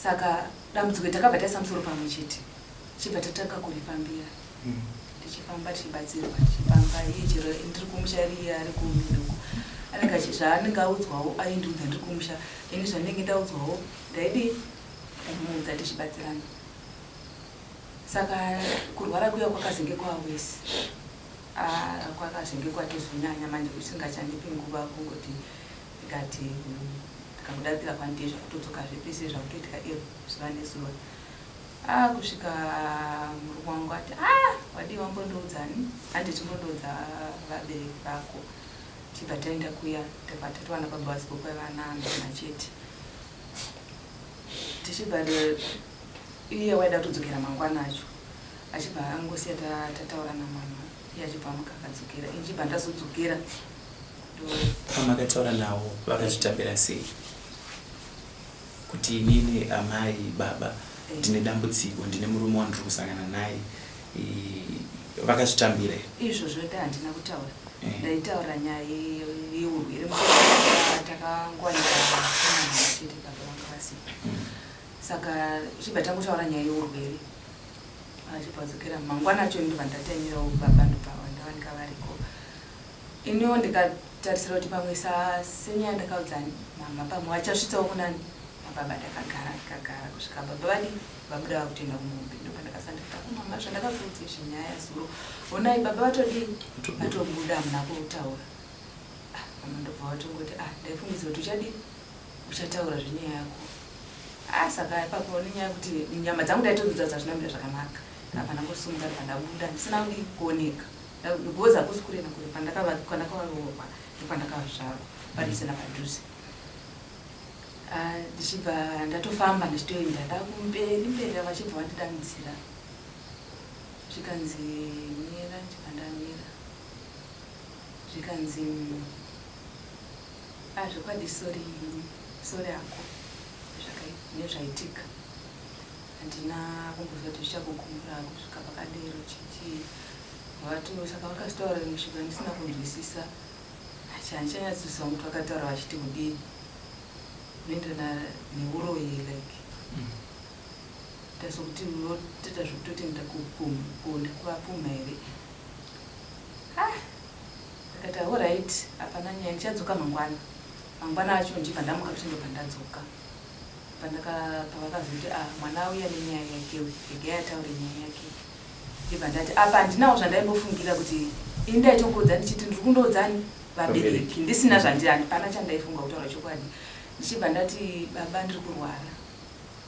Saka dambudziko takabva taisa musoro pamwe chete, chibva tatanga kurifambira, tichifamba, tichibatsirwa, tichifamba. Iye chero ndiri kumusha, riye ari kumiduku, anenge zvaanenge audzwawo aindiudza ndiri kumusha, ini zvandinenge ndaudzwawo ndaidi ndaimuudza, tichibatsirana. Saka kurwara kuya kwakazenge kwawesi. Ah, kwakazenge kwatozonyanya manje kusingachandipi nguva kungoti ndikati ndikamudarikira kwandii zvakutodzoka zvepese zvakutoitika iro zuva nezuva. Ah, kusvika murume wangu ati ah, wadii wambondiudzani handi timbondiudza vabereki vako. Tichibva taenda kuya takabva tatowana baba vasipo kwaiva naamama chete. Tichibva iye waida kutodzokera mangwana acho achibva angosiya tataura namama iye achibva amuka akadzokera ini chibva ndazodzokera. Pamakataura navo vakazvitambira sei kuti inini amai baba ndine dambudziko ndine murume wandiri kusangana naye vakazvitambira here? Izvozvo nda handina kutaura ndaitaura nyaya yeurwere takangowanika chete baba vanga vasipo. Saka chibva tangotaura nyaya yeurwere achibva adzokera mangwana acho ndobva ndataimirawo baba ndobva ndawanika variko. Iniwo ndikatarisira kuti pamwe senyaya ndakaudzani mama pamwe vachasvitsawo kunani mababa. Ndakagara ndikagara kusvika baba vadi vabuda vakutoenda kumombe ndobva ndakasandikata kumama zvandakakuudza izvi nyaya yazuro honai baba vatodii vatobuda hamuna kutaura. Ah, mama ndobva vatongoti ah ndaifungidza kuti uchadii uchataura zvenyaya yako. Ah, saka ipapo nenyaya yekuti nyama dzangu ndaitodzidza dzazvinamira zvakanaka ndabva ndangosimuka ndabva ndabuda ndisina kudii kuoneka because hakusi kure nakure kwandakavaroorwa nekwandakazvarwa padhuze napadhuze. Ah, ndichibva ndatofamba ndichitoenda ndakumberi mberi vachibva vandidanidzira zvikanzi mira ndichibva ndamira zvikanzi ah zvokwadi sorry sorry hako nezvaitika handina kumboziva kuti zvichakugumbura kusvika pakadero chichii vati saka vakazvitaura rimwe shoko randisina kunzwisisa handichanyatsoziva kuti vakataura vachiti kudii unoenderana neuroyi like tasokuti unotoita zvekutoti ndakuvapumha here. Ah ndakati alright hapana nyaya ndichadzoka mangwana. Mangwana acho ndibva ndamuka kuti ndobva ndadzoka. Pavakazoti ah mwana auya nenyaya yake uyu regai ataure nyaya yake. Ndibva ndati apa handinawo zvandaimbofungira kuti ini ndaitongoudza ndichiti ndiri kundoudzani vabereki ndisina zvandiri handipana chandaifunga kutaura chokwadi. Ndichibva ndati baba ndiri kurwara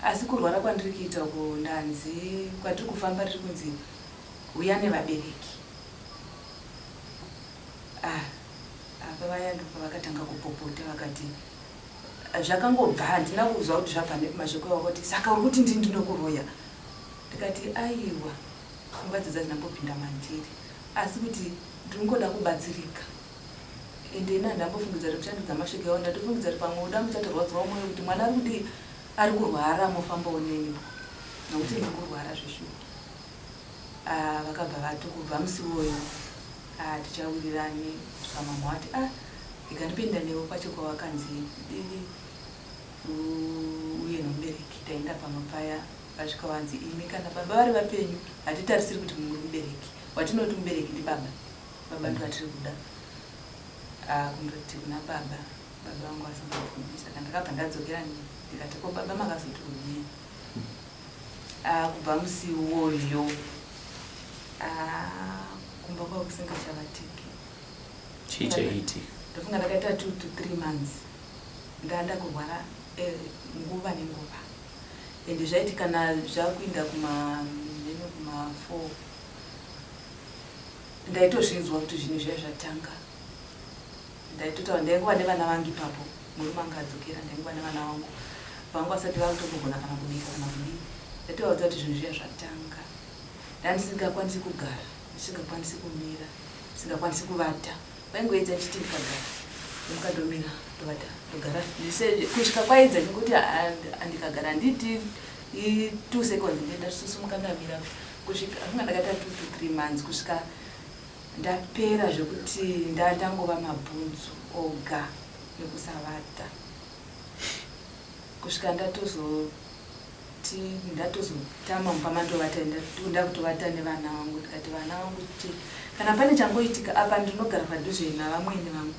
asi kurwara kwandiri kuita uku ndanzi kwatiri kufamba riri kunzi uya nevabereki. Ah apa vaya ndopavakatanga kupopota vakati zvakangobva handina kuzwa kuti zvabva nepi mashoko iwawo kuti saka uri kuti ndini ndinokuroya. Ndikati aiwa pfungwa idzodzo hadzina kumbopinda mandiri asi kuti ndinongoda kubatsirika. Ende ini handambofungidza kuti muchandudza mashoko iwawo ndatofungidza kuti pamwe uda muchatorwadziwa mwoyo kuti mwana ari kudii ari kurwara mofambawo neni nokuti ndiri kurwara zveshuwa. Ah, vakabva vati kubva musi iwoyo ah, tichawirirani kusvika mama vati ah, rega ndipinda newe kwacho kwavakanzi dii uye nomubereki taenda pamwe paya vasvika vanzi imi kana baba vari vapenyu hatitarisiri kuti muri mubereki watinoti mubereki ndibaba baba ndovatiri kuda. Ah, kundoti kuna baba baba vangu vasingabvumi saka ndakabva ndadzokera ndikati ko baba makazoti kudii. Ah, kubva musi iwoyo ah, kumba kwavo kusingachavatiki. Chii chaiitika? Ndofunga ndakaita 2 to 3 months ndanda kurwara nguva nenguva ende zvaiti kana zvakuinda kuma mheno kuma 4 ndaitozvinzwa kuti zvinhu zviya zvatanga. Ndaitotaura ndaingova nevana vangu ipapo murume anga adzokera ndaingova nevana vangu vangu vasati vakutombogona kana kubika kana kudii. Ndaitovaudza kuti zvinhu zviya zvatanga. Ndandisingakwanisi kugara, ndisingakwanisi kumira, ndisingakwanisi kuvata. Vaingoedza ndichiti ndikagara ndomuka ndomira ndovata ndogara kusvika kwaedza chingoti ndikagara handiti 2 seconds ndendasumuka ndamira kusvika afunga ndakaita 2 to 3 months kusvika ndapera zvekuti ndandangova mabhonzo oga nekusavata kusvika ndatozoti ndatozotama mumba mandovata ndakutovata nevana vangu ndikati vana vangu kana pane changoitika apa ndinogara padhuze navamwene vangu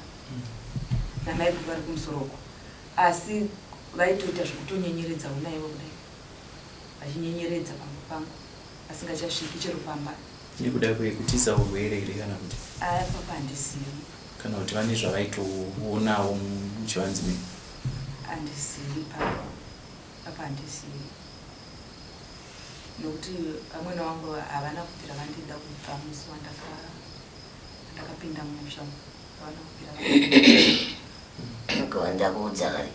namaiguru vari kumusoroko asi vaitoita zvekutonyenyeredzawo naivo kudai vachinyenyeredza pamba pangu. Vasingachasviki chero pamba. Nekuda kwekutiza urwere here kana kuti? Papa handizivi. Kana kuti vane zvavaitoonawo muchivanzi menyu? Handizivi papa. Papa handizivi. Nokuti vamwene vangu havana kubvira vandida kubva musi wandakapinda mumusha umu. Havana kubvira vandida. Ukava ndakuudza kare.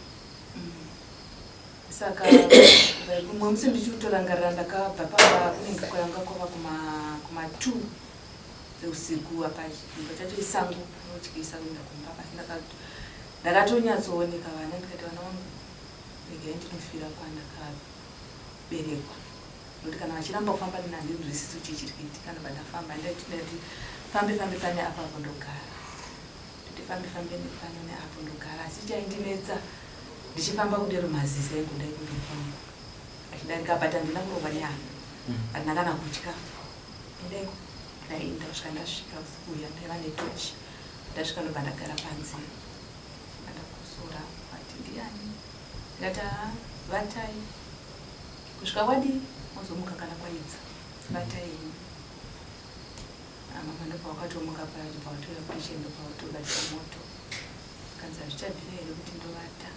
Saka mumwe musi ndichitorangarira ndakabva pamba kunenge kwanga kwava kuma 2 dzeusiku, apa chimba chacho isango rinotyisa kuenda kumba, asi ndakatonyatsooneka vana ndikati vana vangu regai ndinofira kwandakaberekwa, nokuti kana vachiramba kufamba neni handinzwisisi kuti chii chiri kuitika. Ndobva ndafamba, ndati fambe fambe pane apo apo ndogara, ndoti fambe fambe nepano neapo ndogara. Asi chaindinetsa ndichifamba kudero mazizi aingodai kumberi kwangu achidarika, but handina kurova nehana, handina kana kutya. Endai ndaenda kusvika ndasvika usiku uya, ndaiva netochi. Ndasvika ndobva ndagara panze, ndakosora, vati ndiani? Ndikati haa, vatai kusvika kwadii, mozomuka kana kwaidza, vatai henyu. Mama ndobva wakatomuka paya, ndobva watouya kukicheni, ndobva watobatisa moto. Kanzi hazvichabvira here kuti ndovata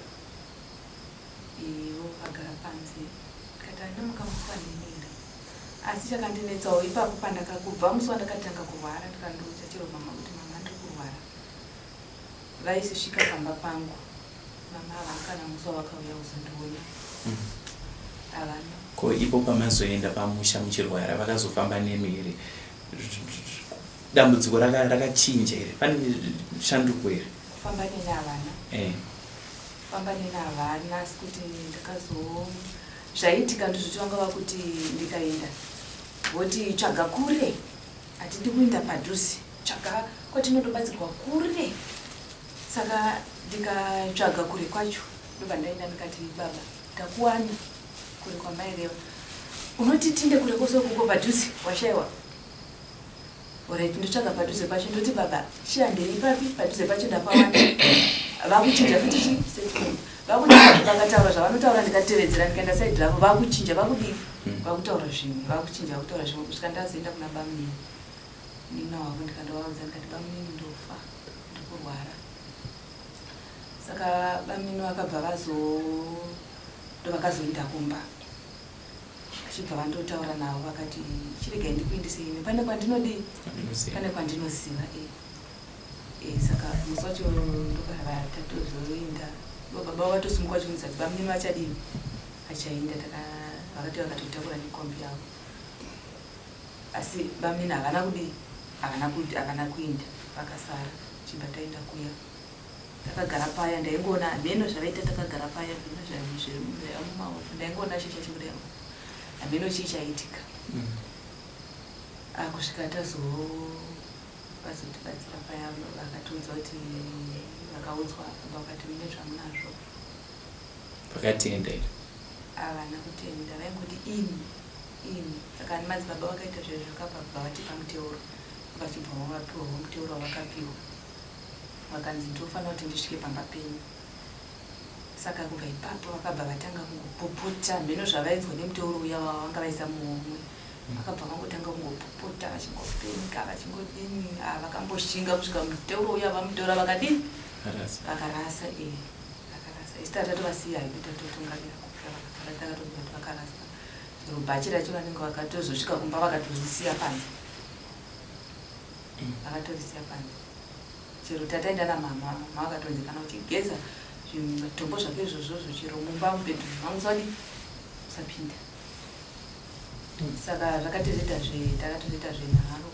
ivo vagara panze? Ndikati handamuka musi wanini here. Asi chakandinetsawo ipapo pandaka kubva musi wandakatanga kurwara, ndikandoudza chero mama kuti mama ndiri kurwara, vaisisvika pamba pangu. Mama havana kana musi wavakauya kuzondiona, havana. Ko ipo pamazoenda pamusha muchirwara, vakazofamba nemi here? Dambudziko rakachinja here? Pane shanduko here? Kufamba neni havana. Kufamba neni havana, asi kuti ndakazo zvaiitika ndizvoti vanga vakuti ndikaenda voti tsvaga kure, hatidi kuenda padhuze, tsvaga kwatinotobatsirwa kure. Saka ndikatsvaga kure kwacho, ndobva ndaenda ndikati baba takuwana kure kwamaireva, unoti tinde kure kwose ukoko, padhuze washayiwa. Alright, ndotsvaga padhuze pacho, ndoti baba chihandei papi padhuze pacho, ndapawana. Vakuchinja futi chi statement, vakuchinja, vakataura zvavanotaura, ndikatevedzera, ndikaenda side ravo, vakuchinja, vakudii, vakutaura zvimwe, vakuchinja, vakutaura zvimwe, kusvika ndazoenda kuna bamunini nina wavo, ndikandovaudza ndikati bamunini ndofa, ndikurwara. Saka bamunini vakabva vazo ndovakazoenda kumba, vachibva vandotaura navo, vakati chiregai ndikuindisei ini pane kwandinodii, pane kwandinoziva. Saka musi wacho ndobva tatozoenda, baba vatosimuka vachiunza kuti bamunini vachadini, vachaenda. Vakati vakatotakura nekombi yavo, asi bamunini havana kudii, havana kuinda, vakasara. Chibva taenda kuya, takagara paya, ndaingoona hameno zvavaita, takagara paya, hameno zvaiva mumaoko, ndaingoona chii chachikudai, hameno chii chaitika. Kusvika tazo vazotibatsira paya, vakatiudza kuti vakaudzwa baba, vakati mune zvamunazvo. Vakatenda here? Havana kutenda, vaingoti ini ini. Saka madzibaba vakaita zvaizvo, zvakabva bva vatipa muteuro, vachibva vapiwawo muteuro wavakapiwa, vakanzi ndinofanira kuti ndisvike pamba penyu. Saka kubva ipapo vakabva vatanga kungopopota, mheno zvavainzwa nemuteuro uya wavanga vaisa muhomwe, vakabva vangotanga kungopopota, vachingopenga, vachingodini. Vakamboshinga kusvika muteuro uya vamutora, vakadini, vakarasa. Vakarasa. Isi tatatovasiya hedu, tatotungamira kupya, vakasara, takatoziva kuti vakarasa. Chero bhachi racho vanenge vakatozosvika kumba vakatorisiya panze, vakatorisiya panze. Chero tataenda namama, mama vakatonzi kana uchigeza zvimatombo zvako izvozvozvo, chero mumba mubedroom mangu usadi, usapinda. Saka zvakatizoita zve takatozoita zvenharo.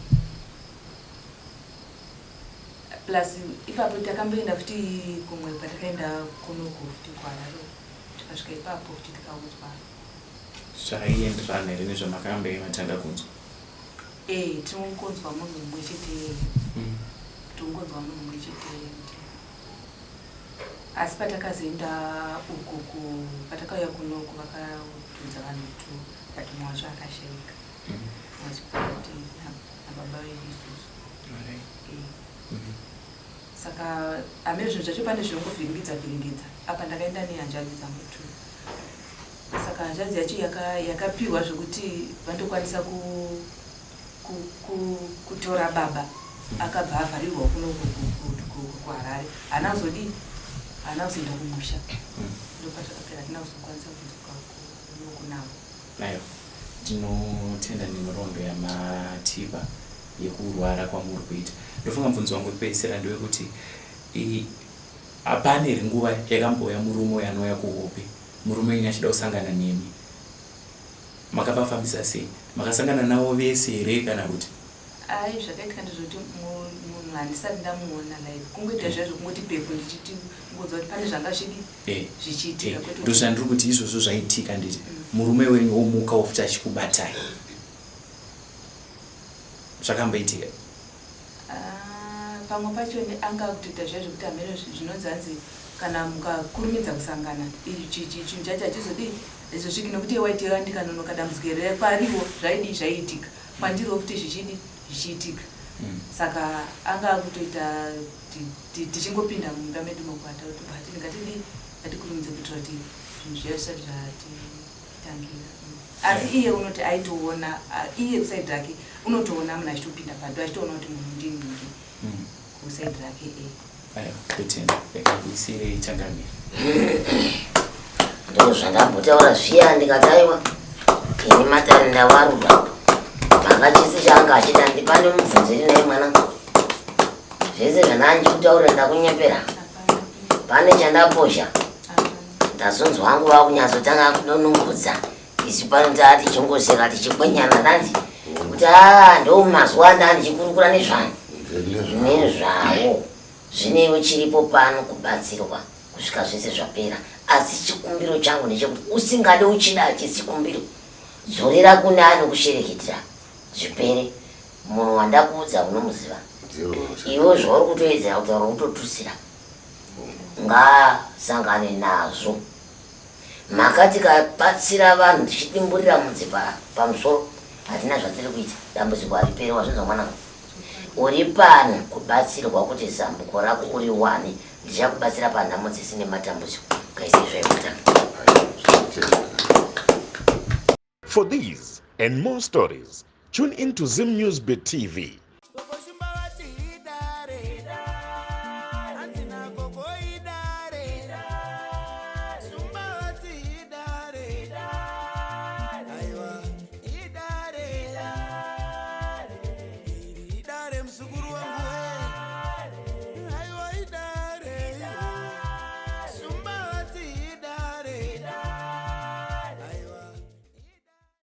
Plus ipapo takamboenda futi kumwe, patakaenda kunoku futi kuHarare, tikasvika ipapo futi tikaudzwa. Zvaienderana here nezvamakambe matanga kunzwa? Tinongonzwa munhu mumwe chete, tinongonzwa munhu mumwe chete. Asi patakazoenda uku patakauya kunoku, vakaudza vanhu tu, but mumwe wacho akashaika, vachibva kuti nababa vedu isusu. Saka hamene zvinhu zvacho, pane zvinongovhiringidza vhiringidza. Apa ndakaenda nehanzvadzi dzangu tu, saka Saka hanzvadzi yacho yakapiwa zvekuti vandokwanisa kutora baba akabva avharirwa kuno kuHarare. Haana kuzodii, haana kuzoenda kumusha. Ndopazvakapera, hatina kuzokwanisa kudzoka kunoku navo. Aiwa, tinotenda nenhoroondo yamatipa yekurwara kwamuri kuita. Ndofunga mubvunzo wangu wekupedzisira ndewekuti hapana here nguva yakambouya murume uyo anouya kuhope, murume wenyu achida kusangana nemi? Makapafambisa sei? Makasangana navo vese here kana kuti? Ayi, zvakaitika ndezvekuti munhu handisati ndamuona live, kungoita zviya zvekungoti pepu ndichiti kungonzwa kuti pane zvanga zvidi zvichiitika kwete. Ndozvandiri kuti izvozvo zvaitika nditi murume wenyu omuka ofuti achikubatai. Zvakamboitika? Ah, pamwe pacho anga akutoita zviya zvekuti hameno zvinonzi hanzi kana mukakurumidza kusangana chinhu chacho hachizodii, hachizosviki nekuti iye waiti ndikanonoka dambudziko iri kwariwo zvaidii zvaiitika kwandiriwo futi zvichidi zvichiitika. Saka anga akutoita tichingopinda mumba medu mokuata kuti bati ngatidii, ngatikurumidze kuitira kuti zvinhu zviya zvisati zvatitangira. Asi iye unoti aitoona, iye kusaidi rake unotoona munhu achitopinda pado achitoona kuti munhu ndinhingi kusaidi rake e. Aiwa, totenda. Rega changamire. Ndo zvandambotaura zviya ndikati aiwa, ini matare ndawarura maka chese chaanga achida ndipane mubvunzo iri naye mwana, zvese zvandandichikutaurira ndakunyepera, pane chandaposha? Ndazonzwa hangu vakunyatsotanga kudonongodza isu pano taa tichingoseka tichikwenyana nandi kuti a ndo mazuva andaa ndichikurukura nezvani nezvawo. Zvineiwo chiripo pano kubatsirwa kusvika zvese zvapera, asi chikumbiro changu ndechekuti usingade uchida chisi chikumbiro, dzorera kune anokushereketera zvipere. Munhu wandakuudza unomuziva iwe, zvauri kutoedzera kutaura kutotusira ngaasangane nazvo. Mhaka tikabatsira vanhu tichidimburira mudzi pamusoro, hatina zvatiri kuita, dambudziko hariperi. Wazvinzwa mwanangu? Uri pano kubatsirwa kuti zambuko rako uriwane. Ndichakubatsira panhamo dzese nematambudziko. Kaise zvaimutanga. For these and more stories, tune in to Zim News Bit TV.